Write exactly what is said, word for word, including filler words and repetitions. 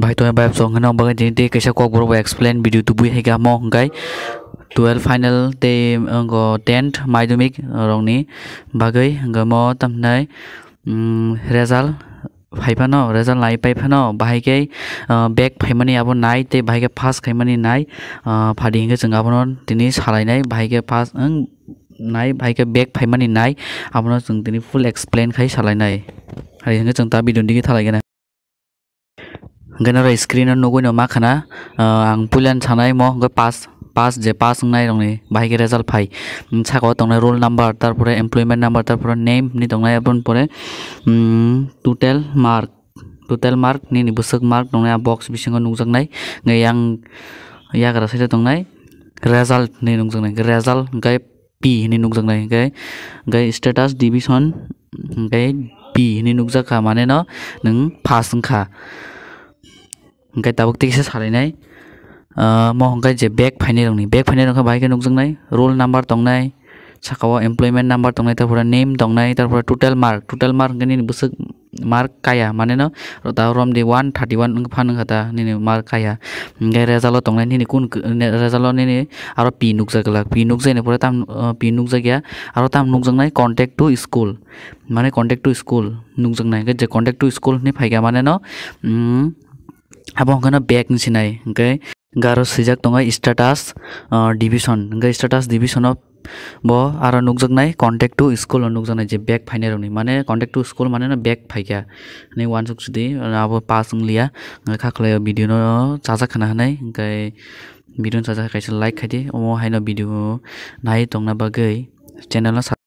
Bai to bai so hwnkheno bagwi tini tei kaisa kokborok bo explain video tubui hai kha mo hwnkhe twelve final tei wngkha tenth madhyamik rokni bagwi hwnkhe mo tamhinai, mm, result phai phano, result nai pai phano, bahai khe, ah, back phaimani abo nai tei bahai khe pass khaimani nai, ah, phadi hwnkhe chwng abono tini salainai, bahai khe pass wng nai, bahai khe back phaimani nai, abono chwng tini full explain khai salainai. Hai hwnkhe chwng ta video digi thalaigana. Hwnkhe norok screen o nugui no ma khana, ah, ang puila sanai mo hwnkhe pass, pass je pass wngnai rokni bahai khe result phai. Saka o tongnai roll number, tarpore employment number, tarpore name hinwi tongnai, aboni pore, mm, total mark, total mark nini bwswk mark tongnai a box bisingo nukjaknai. Hwnkhe yang yagra side o tongnai result hinwi nukjaknai, hwnkhe result hwnkhe P hinwi nukjaknai, hwnkhe, hwnkhe status division hwnkhe P hinwi nukjakha, mane no nwng pass wngkha. Hwnkhe tabuk tei kisa salainai, ah, mo hwnkhe je back phainai rokni, back phainai rok khe bahai khe nukjaknai, roll number tongnai, saka o employment number tongnai, tarpore name tongnai, tarpore total mark, total mark hwnkhe nini bwswk mark kaya, mane no ta romdi one thirty one wng phan wngkha ta nini mark kaya. Hwnkhe result o tongnai nini kun, result o nini aro P nukjak glak, P nukjakni pore tam, ah, P nukjakya, aro tam nukjaknai contact to school, mane contact to school nukjaknai, hwnkhe je contact to school hinwi phaikha mane no, mm, abo hwnkhe no back wngsinai, hwnkhe aro swijak tongo status, ah, division, hwnkhe status division o bo aro nukjaknai contact to school o nukjaknai je back phainai rokni, mane contact to school mane no back phaikha hinwi uansuk sidi, abo pass wngliya. Hwnkhe kha khlai o video no chajak khana hinwi, hwnkhe video no chajak khe kaisa like khaidi, omo haino video nai tongna bagwi channel no